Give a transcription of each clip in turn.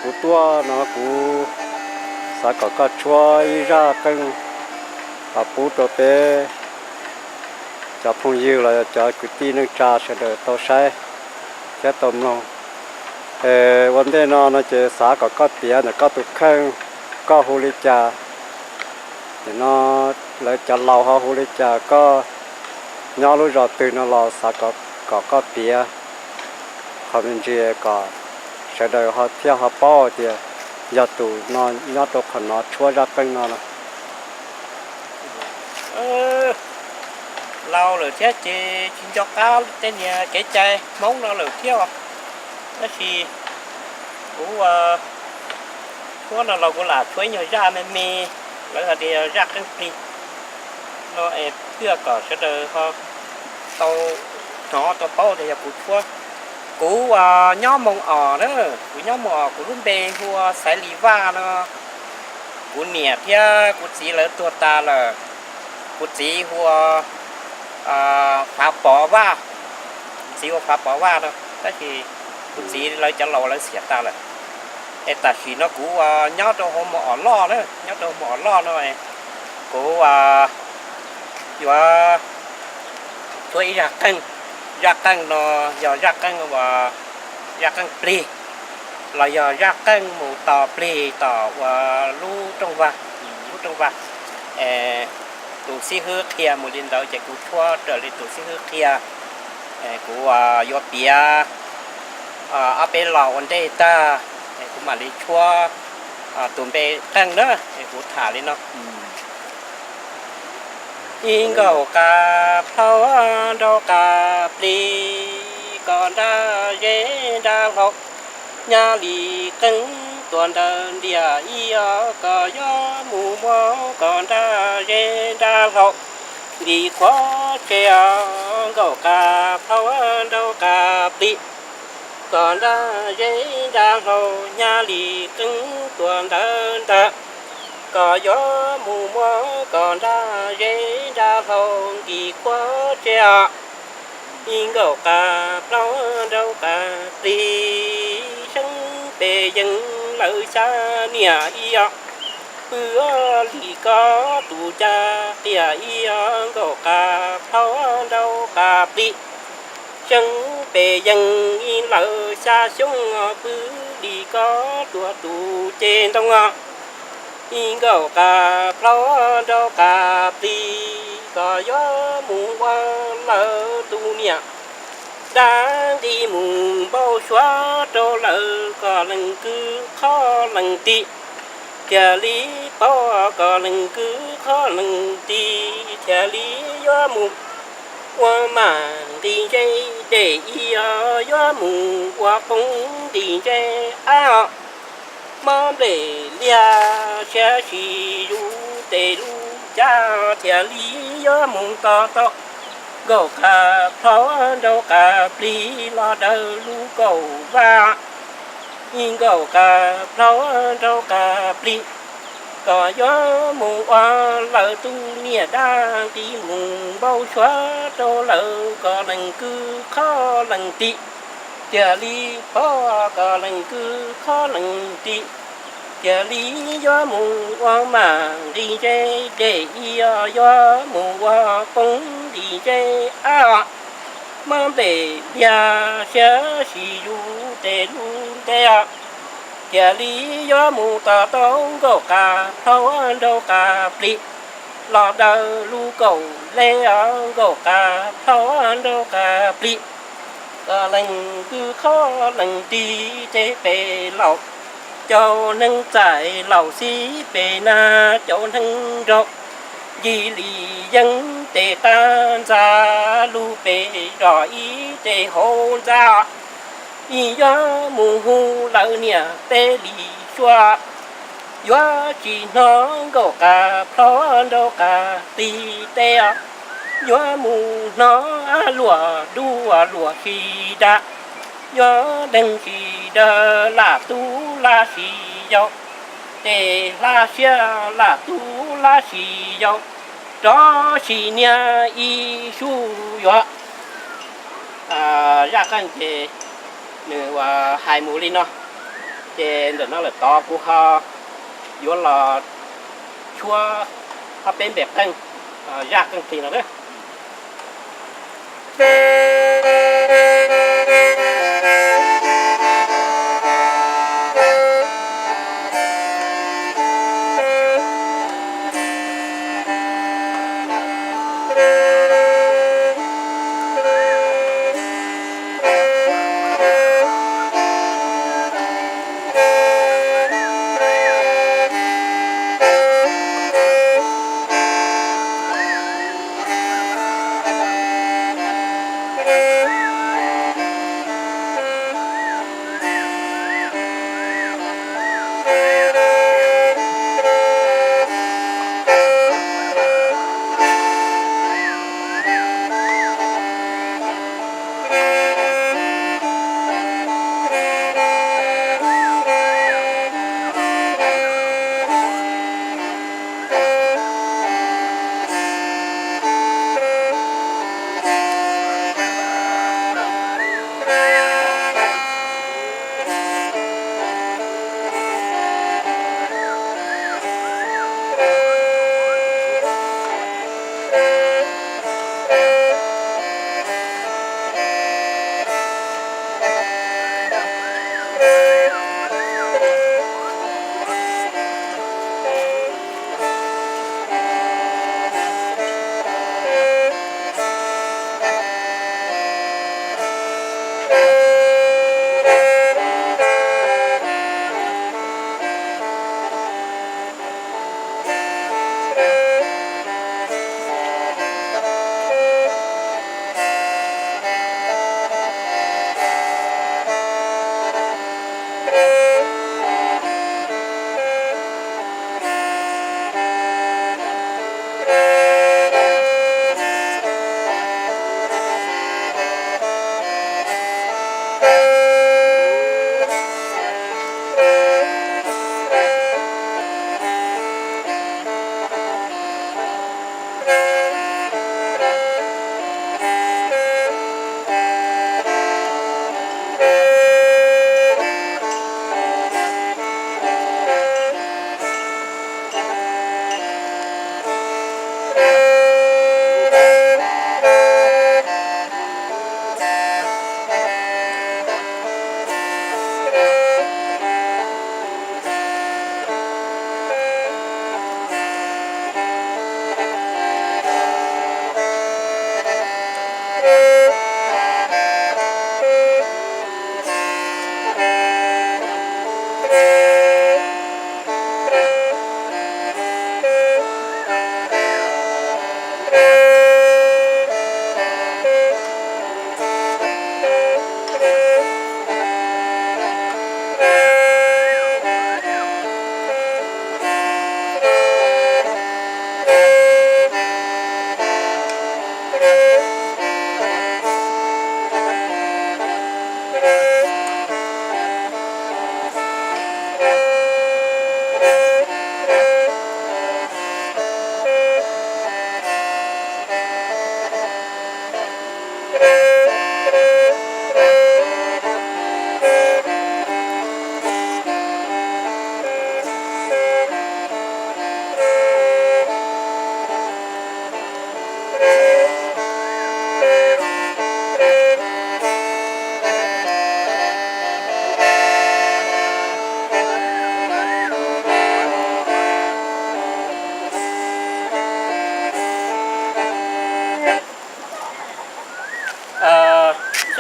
Kuv tuaj no kuv xav kom koj tshuab ib zaj qeej los pub rau peb cov phooj ywg los yog cov kwv tij neej tsa sawv daws tau saib thiab tau mloog. Ua ntej no no ces xav kom koj piav ntawm koj tus kheej, koj hu li cas, nim no lawv cov laus ho hu li cas, koj nyob lub zos twg no los xav kom koj piav qhov me ntsis kom sawv daws thiaj ho paub tias yog tus no nyob rau qhov no tshuab zaj qeej no no. Laus lawm thiab ces tsis nco qab tej niag kev cai Hmoob no lawm thiab os. Tab sis kuv tshuab no los kuv lam tshuab ib nyuag zaj me me, lawv hais tias zaj qeej plig no es thiaj kom sawv daws ho tau hnov tau paub tias yog kuv tshuab. Kuv nyob Moos Os na, kuv nyob Moos Os, kuv lub npe hu ua Xaiv Lis Vaj no. Kuv niam thiab kuv txiv lawv tuag tas lawm. Kuv txiv hu ua Fav Pov Vaj, txiv ua Fav Pov Vaj no, tab sis kuv txiv lawv cov laus lawv xiam tas lawm. Es tam sim no kuv nyob rau hauv Moos Os Loj na, nyob rau hauv Moos Os Loj no, kuv yuav tshuab ib zaj qeej. Zaj qeej no yog zaj qeej, zaj qeej plig los yog zaj qeej mus tos plig tom uas lub rooj vag, lub rooj vag. Tus xib hwb qhia mus li ntawd ces kuv tshuab raws li tus xib hwb qhia. Kuv yuav piav ob peb los ua ntej tag, kuv mam li tshuab tus npe qeej na, kuv tham li no. Ib nkaum qas plhaub nraug qas plig, kos nrag zeb nrag hlau, nyab li qeej tuam ntawd ntiag ib os, kos yuav mus muab kos nrag zeb nrag hlau nqis qhuav tseg os. Nkaum qas plhaub nraug qas plig, kos nrag zeb nrag hlau, nyab li qeej tuam ntawd ntag, kos yuav mus muab kos nrag zeb nrag hlau nqis qhuav tseg os. Ib nkaum qas plhaub nraug qas plig, seeb pes yees lawv xya niam ib os, pw li ko tus cas qias ib os. Nkaum qas plhaub nraug qas plig, seeb pes yees lawv xya xyoo, pw li ko tuav tus ceg ntoo os. Ib nkaum qas plhaub nraug qas plig, kos yuav mus ua lawv tus niam dab nqi mus npau suav rau lawv kom lees kwv qhov lees tis, thiaj li paub kom lees kwv qhov lees tis, thiaj li yuav mus ua mam nqi ntsej dej ib os, yuav mus ua qoob nqi ntsej ab os. Mob nplej liag siab si yus tes lub caj, thiaj li yuav mus tos tau nkaum qas plhaub nraug qas plig los daws lub kaum vaj. Ib nkaum qas plhaub nraug qas plig, kos yuav mus ua lawv tus niam dab nqi mus npau suav rau lawv kom lees kwv qhov lees tis, thiaj li paub kom lees kwv qhov lees tis, thiaj li yuav mus ua mam nqi ntsej dej ib os, yuav mus ua qoob nqi ntsej ab os. Mob nplej liag siab si yus tes lub ntej os, thiaj li yuav mus tos tau nkaum qas plhaub nraug qas plig los daws lub kaum lej os. Nkaum qas plhaub nraug qas plig, kos lees kwv qhov lees tis, tej pem laus cov neeg txais, laus xib pem nag cov neeg nraug, yim li yeeb tes qab ntxa, lub pem zos ib tes hauv ntxa. Ib yuav mus hu lawv niam peb li suav, yuav tsis hnov nkaum qas plhaub nraug qas plig teb os. Yuav mus hnov luam duaj luam si da, yuav deeg si daws lam tub lam si yau, tes hla siab lam tub lam si yau, rov si niam ib sub yuav. Zaj qeej ces nws hais mus li no. Ces ntawm no lawm tod kuv ho yuav los tshuab ob peb npe qeej, zaj qeej plig no na.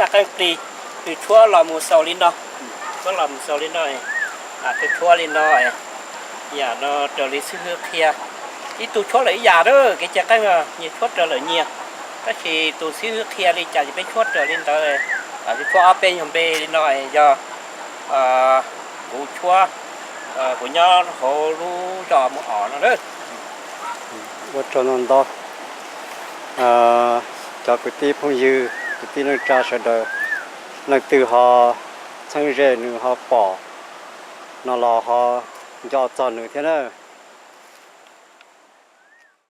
Zaj qeej plig, nws tshuab los mus xaus li no, tshuab los mus xaus li no, nws tshuab li no, yam no raws li xib hwb qhia. Ib tug tshuab lawm ib yam na, kev cai qeej nyias tshuab raws lawm nyias, tab sis tus xib hwb qhia li cas ces peb tshuab raws li ntawd. Tshuab ob peb nyuag npe li no, yog kuv tshuab, kuv nyob hauv lub zos Mus Om no na. Ua tsaug ntau ntau cov kwv tij phooj ywg, kwv tij neej tsa sawv daws, leej twg ho txheeb ze nws ho pom no los ho nco txog nws thiab na.